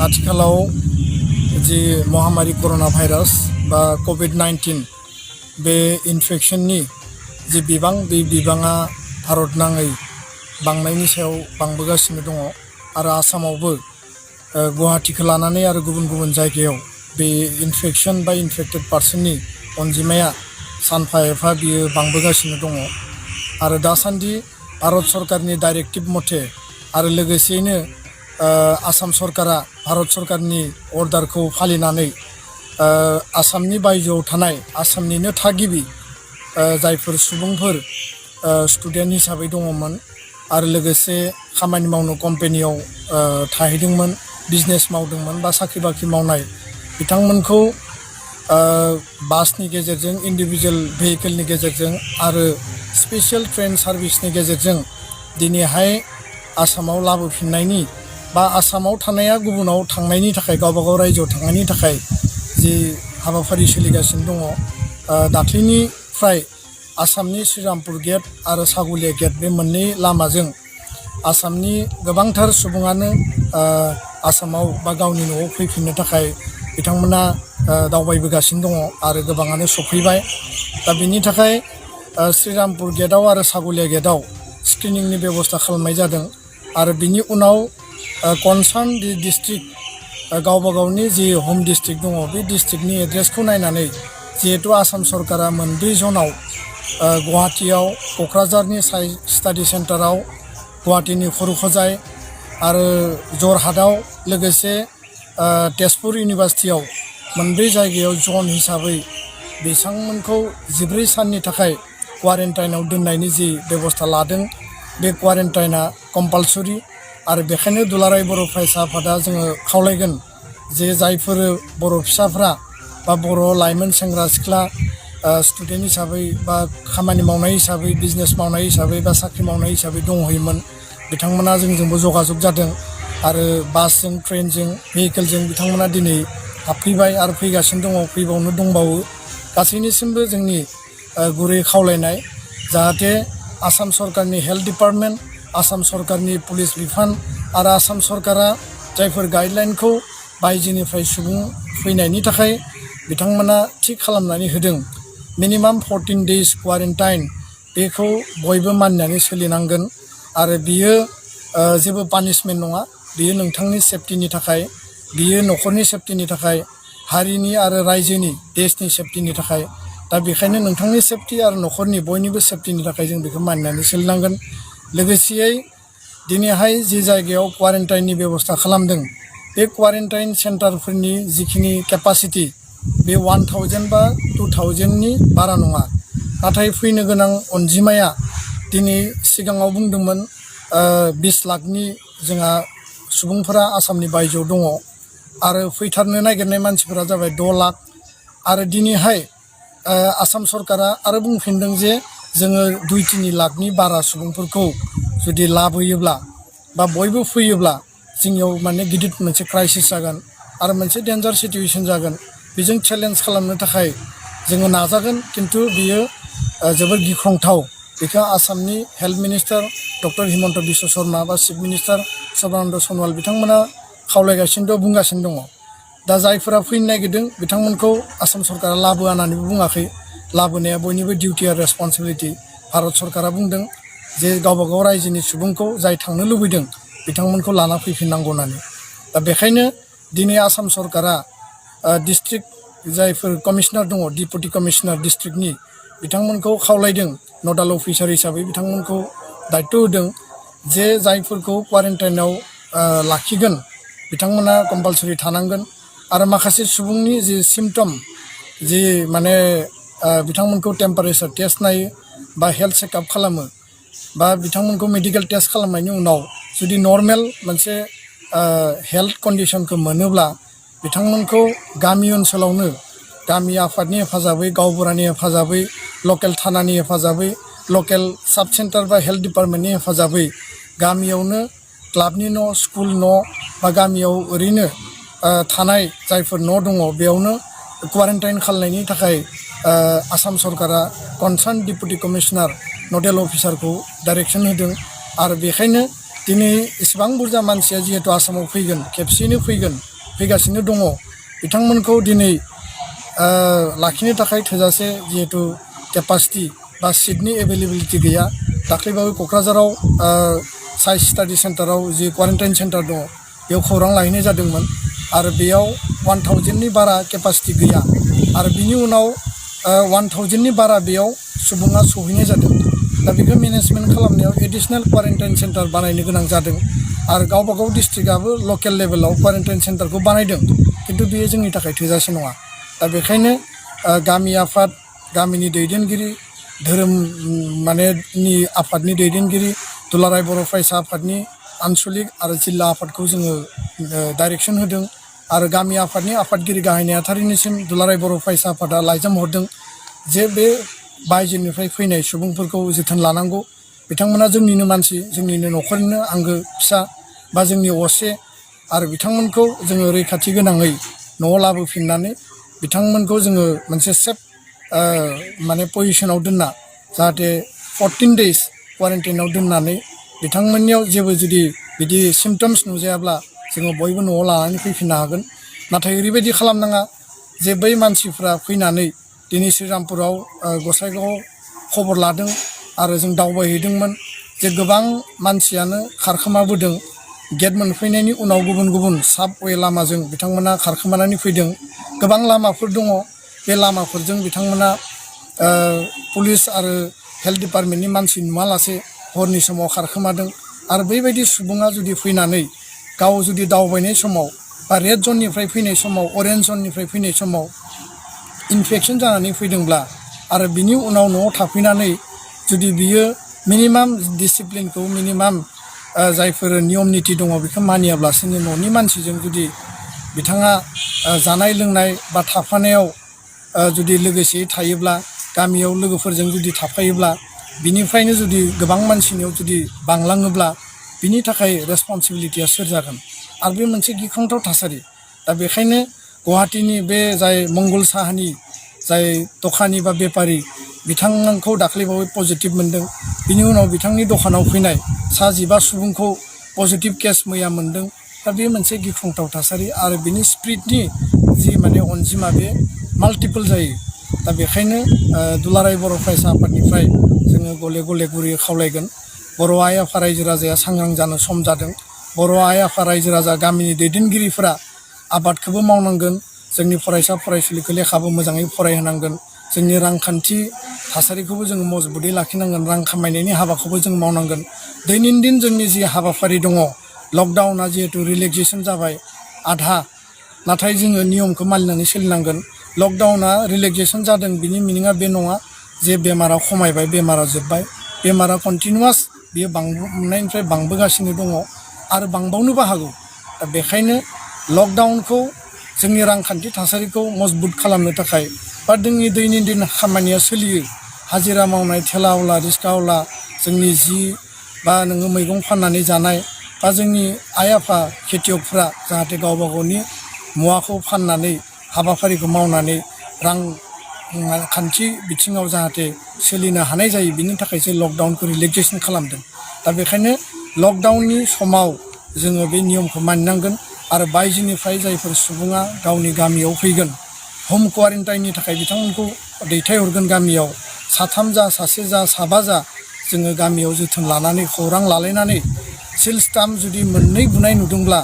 आथिखालाव जि महामारी कर'ना भाइरास बा कोविड-19 बे इनफेक्शननि जि बिबां बे बिबाङा भारत नाङै बांनायनि सायाव बांबोगासिनो दङ आरो आसामावबो गुवाहाटीखौ लानानै आरो गुबुन गुबुन जायगायाव बे इनफेक्शन बा इनफेक्टेड पार्सननि अनजिमाया सानफा एफा बियो बांबोगासिनो दङ आरो दासान्दि भारत सरकारनि डाइरेक्टिभ मथे आरो लोगोसेयैनो आसाम सरकारा भारत सरकारनि अर्डारखौ फालिनानै आसामनि बायजोआव थानाय आसामनिनो थागिबि जायफोर सुबुंफोर स्टुडेन्ट हिसाबै दङमोन आरो लोगोसे खामानि मावनो कम्पानियाव थाहैदोंमोन बिजनेस मावदोंमोन बा साख्रि बाख्रि मावनाय बिथांमोनखौ बासनि गेजेरजों इन्डिभिजुवेल भेहिकेलनि गेजेरजों आरो स्पेसियेल ट्रेन सार्भिसनि गेजेरजों दिनैहाय आसामाव लाबोफिननायनि बा आसामाव थानाया गुबुनाव थांनायनि थाखाय गावबागाव रायजोआव थांनायनि थाखाय जि हाबाफारि सोलिगासिनो दङ दाख्लैनिफ्राय आसामनि श्रीरामपुर गेट आरो सागुलिया गेट बे मोननै लामाजों आसामनि गोबांथार सुबुङानो आसामाव बा गावनि न'आव फैफिननो थाखाय बिथांमोना दावबायबोगासिनो दङ आरो गोबाङानो सफैबाय दा बिनि थाखाय श्रीरामपुर गेटआव आरो सागुलिया गेटआव स्क्रिनिंनि बेबस्था खालामनाय जादों आरो बिनि उनाव कनसार्न डिस्ट्रिक्ट गावबा गावनि जि हम डिस्ट्रिक्ट दङ बे डिस्ट्रिक्टनि एड्रेसखौ नायनानै जिहेतु आसाम सरकारा मोनब्रै जनाव गुवाहाटीयाव क'क्राझारनि साइ स्टाडि सेन्टाराव गुवाहाटीनि खरुखोजाय आरो जरहाटआव लोगोसे तेजपुर इउनिभार्सिटियाव मोनब्रै जायगायाव जन हिसाबै बिथांमोनखौ 14 साननि थाखाय क्वारेन्टाइनाव दोननायनि जि बेबस्था लादों बे क्वारेन्टाइना कम्पालसरि आरो बेखायनो दुलाराय बर' फरायसा आफादा जोङो खावलायगोन जे जायफोर बर' फिसाफ्रा बा बर' लाइमोन सेंग्रा सिख्ला स्टुडेन्ट हिसाबै बा खामानि मावनाय हिसाबै बिजनेस मावनाय हिसाबै बा साख्रि मावनाय हिसाबै दंहैयोमोन बिथांमोना जोंजोंबो जगाजग जादों आरो बासजों ट्रेनजों भेहिकेलजों बिथांमोना दिनै हाबफैबाय आरो फैगासिनो दङ फैबावनो दंबावो गासैनिसिमबो जोंनि गुरै खावलायनाय जाहाथे आसाम सरकारनि हेल्थ डिपार्टमेन्ट आसाम सरकारनि पुलिस बिफान आरो आसाम सरकारा जायफोर गाइडलाइनखौ बायजोनिफ्राय सुबुं फैनायनि थाखाय बिथांमोना थिग खालामनानै होदों मिनिमाम 14 days क्वारेन्टाइन बेखौ बयबो मानिनानै सोलिनांगोन आरो बियो जेबो पानिशमेन्ट नङा बियो नोंथांनि सेफ्टिनि थाखाय बियो न'खरनि सेफ्टिनि थाखाय हारिनि आरो रायजोनि देशनि सेफ्टिनि थाखाय दा बेखायनो नोंथांनि सेफ्टि आरो न'खरनि बयनिबो सेफ्टिनि थाखाय जों बेखौ मानिनानै सोलिनांगोन लोगोसेयै दिनैहाय जि जायगायाव क्वारेन्टाइननि बेबस्था खालामदों बे क्वारेन्टाइन सेन्टारफोरनि जिखिनि केपासिटि बे 1000 बा 2000नि बारा नङा नाथाय फैनो गोनां अनजिमाया दिनै सिगाङाव बुंदोंमोन 20 लाखनि जोंहा सुबुंफोरा आसामनि बायजोआव दङ आरो फैथारनो नागिरनाय मानसिफोरा जाबाय 6 लाख आरो दिनैहाय आसाम सरकारा आरो बुंफिनदों जे जोङो 2-3 लाखनि बारा सुबुंफोरखौ जुदि लाबोयोब्ला बा बयबो फैयोब्ला जोंनियाव माने गिदिर मोनसे क्राइसिस जागोन आरो मोनसे डेन्जार सिचुएसन जागोन बेजों चेलेन्ज खालामनो थाखाय जोङो नाजागोन खिन्थु बियो जोबोद गिख्रंथाव बेखौ आसामनि health minister doctor Himanta Biswa Sharma बा चिफ मिनिस्टार सर्बानन्द सन'वाल बिथांमोना खावलायगासिनो दं बुंगासिनो दङ दा जायफोरा फैनो नागिरदों बिथांमोनखौ आसाम सरकारा लाबोआ होननानैबो बुङाखै लाबोनाया बयनिबो डिउटि आरो रेसपन्सिबिलिटि भारत सरकारा बुंदों जे गावबागाव रायजोनि सुबुंखौ जाय थांनो लुबैदों बिथांमोनखौ लाना फैफिननांगौ होननानै दा बेखायनो दिनै आसाम सरकारा डिस्ट्रिक्ट जायफोर कमिशनार दङ डिपुटि कमिशनार डिस्ट्रिक्टनि बिथांमोनखौ खावलायदों नडाल अफिसार हिसाबै बिथांमोनखौ दायित्व होदों जे जायफोरखौ क्वारेन्टाइनाव लाखिगोन बिथांमोना कम्पालसरि थानांगोन आरो माखासे सुबुंनि जि सिम्पटम जि माने बिथांमोनखौ टेम्पारेचार टेस्ट नायो बा हेल्थ चेकआप खालामो बा बिथांमोनखौ मेडिकेल टेस्ट खालामनायनि उनाव जुदि नर्मेल मोनसे हेल्थ कन्डिसनखौ मोनोब्ला बिथांमोनखौ गामि ओनसोलावनो गामि आफादनि हेफाजाबै गावबुरानि हेफाजाबै लकेल थानानि हेफाजाबै लकेल साब सेन्टार बा हेल्थ डिपार्टमेन्टनि हेफाजाबै गामियावनो क्लाबनि न' स्कुल न' बा गामियाव ओरैनो थानाय जायफोर न' दङ बेयावनो क्वारेन्टाइन खालामनायनि थाखाय आसाम सरकारा कनसार्न डिपुटि कमिशनार नडेल अफिसारखौ डाइरेक्सन होदों आरो बेखायनो दिनै इसेबां बुरजा मानसिया जिहेतु आसामाव फैगोन खेबसेयैनो फैगोन फैगासिनो दङ बिथांमोनखौ दिनै लाखिनो थाखाय थोजासे जिहेतु केपासिटि बा सिटनि एभेलेबिलिटि गैया दाख्लैबावै क'क्राझाराव साइन्स स्टाडि सेन्टाराव जि क्वारेन्टाइन सेन्टार दङ बेयाव खौरां लाहैनाय जादोंमोन आरो बेयाव 1000नि बारा केपासिटि गैया आरो बिनि उनाव 1000नि बारा बेयाव सुबुङा सहैनाय जादों दा बेखौ मेनेजमेन्ट खालामनायाव एडिसनेल क्वारेन्टाइन सेन्टार बानायनो गोनां जादों आरो गावबा गाव डिस्ट्रिक्टआबो लकेल लेभेलाव क्वारेन्टाइन सेन्टारखौ बानायदों खिन्थु बेयो जोंनि थाखाय थोजासे नङा दा बेखायनो गामि आफाद गामिनि दैदेनगिरि धोरोम नि आफादनि दैदेनगिरि दुलाराय बर' फरायसा आफादनि आनसलिक आरो जिल्ला आफादखौ जोङो डाइरेक्सन होदों आरो गामि आफादनि आफादगिरि गाहाय नेहाथारिनिसिम दुलाराय बर' फरायसा आफादा लाइजाम हरदों जे बे बायजोनिफ्राय फैनाय सुबुंफोरखौ जोथोन लानांगौ बिथांमोना जोंनिनो मानसि जोंनिनो न'खरनिनो आंगो फिसा बा जोंनि असे आरो बिथांमोनखौ जोङो रैखाथि गोनाङै न'आव लाबोफिननानै बिथांमोनखौ जोङो मोनसे सेफ पजिशनाव दोनना जाहाथे 14 days क्वारेन्टाइनाव दोननानै बिथांमोननियाव जेबो जुदि बिदि सिम्पटम्स नुजायाब्ला जोङो बयबो न'आव लानानै फैफिननो हागोन नाथाय ओरैबायदि खालामनाङा जे बै मानसिफ्रा फैनानै दिनै श्रीरामपुराव गसाइगावआव खबर लादों आरो जों दावबायहैदोंमोन जे गोबां मानसियानो खारखोमाबोदों गेट मोनफैनायनि उनाव गुबुन गुबुन साबवे लामाजों बिथांमोना खारखोमानानै फैदों गोबां लामाफोर दङ बे लामाफोरजों बिथांमोना पुलिस आरो हेल्थ डिपार्टमेन्टनि मानसि नुवालासे हरनि समाव खारखोमादों आरो बेबायदि सुबुङा जुदि फैनानै गाव जुदि दावबायनाय समाव बा रेड जननिफ्राय फैनाय समाव अरेन्ज जननिफ्राय फैनाय समाव इनफेकसन जानानै फैदोंब्ला आरो बिनि उनाव न'आव थाफैनानै जुदि बियो मिनिमाम डिसिप्लिनखौ मिनिमाम जायफोर नियम निति दङ बेखौ मानियाब्लासिनो न'नि मानसिजों जुदि बिथाङा जानाय लोंनाय बा थाफानायाव जुदि लोगोसेयै थायोब्ला गामियाव लोगोफोरजों जुदि थाफायोब्ला बिनिफ्रायनो जुदि गोबां मानसिनियाव जुदि बांलाङोब्ला बिनि थाखाय रेसपन्सिबिलिटिया सोर जागोन आरो बे मोनसे गिख्रंथाव थासारि दा बेखायनो गुवाहाटीनि बे जाय मंगल साहानि जाय दखानि बा बेपारि बिथांखौ दाख्लैबावै पजिटिभ मोनदों बिनि उनाव बिथांनि दखानाव फैनाय 15 सुबुंखौ पजिटिभ केस मैया मोनदों दा बे मोनसे गिख्रंथाव थासारि आरो बिनि स्प्रिडनि जि अनजिमा बे माल्टिपोल जायो दा बेखायनो दुलाराय बर' फरायसा आफादनिफ्राय जोङो गले गले गुरैयै खावलायगोन बर' आइ आफा रायजो राजाया सांग्रां जानो सम जादों बर' आइ आफा रायजो राजा गामिनि दैदेनगिरिफोरा आबादखौबो मावनांगोन जोंनि फरायसा फरायसुलिखौ लेखाबो मोजाङै फरायहोनांगोन जोंनि रांखान्थि थासारिखौबो जोङो मजबुतै लाखिनांगोन रां खामायनायनि हाबाखौबो जों मावनांगोन दैनन्दिन जोंनि जि हाबाफारि दङ लकडाउना जिहेतु रिलेक्सेसन जाबाय आधा नाथाय जोङो नियमखौ मानिनानै सोलिनांगोन लकडाउना रिलेक्सेसन जादों बिनि मिनिङा बे नङा जे बेमारा खमायबाय बेमारा जोब्बाय बेमारा कन्टिनिउवास बियो बांनायनिफ्राय बांबोगासिनो दङ आरो बांबावनोबो हागौ दा बेखायनो लकडाउनखौ जोंनि रांखान्थि थासारिखौ मजबुत खालामनो थाखाय बा जोंनि दैनन्दिन खामानिया सोलियो हाजिरा मावनाय थेला आवला रिक्सा आवला जोंनि जि बा नोङो मैगं फाननानै जानाय बा जोंनि आइ आफा खेथियकफ्रा जाहाथे गावबा गावनि मुवाखौ फाननानै हाबाफारिखौ मावनानै रांखान्थि बिथिङाव जाहाथे सोलिनो हानाय जायो बिनि थाखायसो लकडाउनखौ रिलेक्सेसन खालामदों दा बेखायनो लकडाउननि समाव जोङो बे नियमखौ मानिनांगोन आरो बायजोनिफ्राय जायफोर सुबुङा गावनि गामियाव फैगोन हम क्वारेन्टाइननि थाखाय बिथांमोनखौ दैथायहरगोन गामियाव साथाम जा सासे जा साबा जा जोङो गामियाव जोथोन लानानै खौरां लालायनानै सिल स्टाम्प जुदि मोननै बुनाय नुदोंब्ला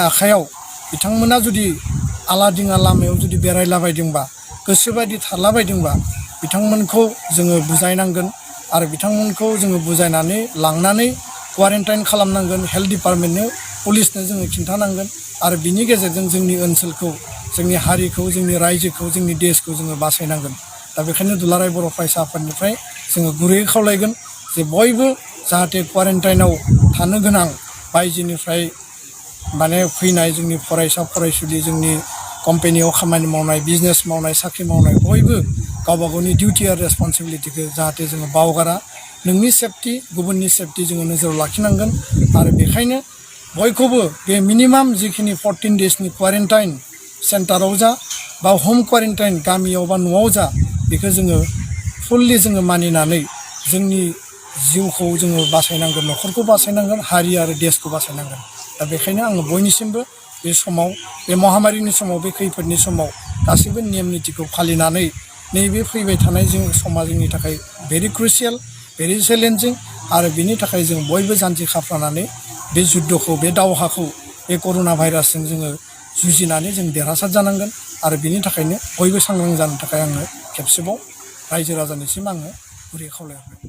आखायाव बिथांमोना जुदि आलादिङा लामायाव जुदि बेरायलाबायदोंबा गोसोबायदि थारलाबायदोंबा बिथांमोनखौ जोङो बुजायनांगोन आरो बिथांमोनखौ जोङो बुजायनानै लांनानै क्वारेन्टाइन खालामनांगोन हेल्थ डिपार्टमेन्टनो पुलिसनो जोङो खिन्थानांगोन आरो बिनि गेजेरजों जोंनि ओनसोलखौ जोंनि हारिखौ जोंनि रायजोखौ जोंनि देशखौ जोङो बासायनांगोन दा बेखायनो दुलाराय बर' फरायसा आफादनिफ्राय जोङो गुरैयै खावलायगोन जे बयबो जाहाथे क्वारेन्टाइनाव थानो गोनां बायजोनिफ्राय फैनाय जोंनि फरायसा फरायसुलि जोंनि कम्पानियाव खामानि मावनाय बिजनेस मावनाय साख्रि मावनाय बयबो गावबा गावनि डिउटि आरो रेसपन्सिबिलिटिखौ जाहाथे जोङो बावगारा नोंनि सेफटि गुबुननि सेफटि जोङो नोजोराव लाखिनांगोन आरो बेखायनो बयखौबो बे मिनिमाम जिखिनि 14 daysनि क्वारेन्टाइन सेन्टाराव जा बा हम क्वारेन्टाइन गामियाव बा न'आव जा बेखौ जोङो फुल्लि जोङो मानिनानै जोंनि जिउखौ जोङो बासायनांगोन न'खरखौ बासायनांगोन हारि आरो देशखौ बासायनांगोन दा बेखायनो आङो बयनिसिमबो बे समाव बे महामारिनि समाव बे खैफोदनि समाव गासैबो नेम निथिखौ फालिनानै नैबे फैबाय थानाय जों समा जोंनि थाखाय भेरि क्रुसियेल भेरि चेलेन्जिं आरो बिनि थाखाय जों बयबो जानजि खाफ्रानानै बे जुद्धखौ बे दावहाखौ बे कर'ना भाइरासजों जोङो जुजिनानै जों देरहासार जानांगोन आरो बिनि थाखायनो बयबो सांग्रां जानो थाखाय आङो खेबसेबाव रायजो राजानिसिम आङो गुरै खावलायहरबाय।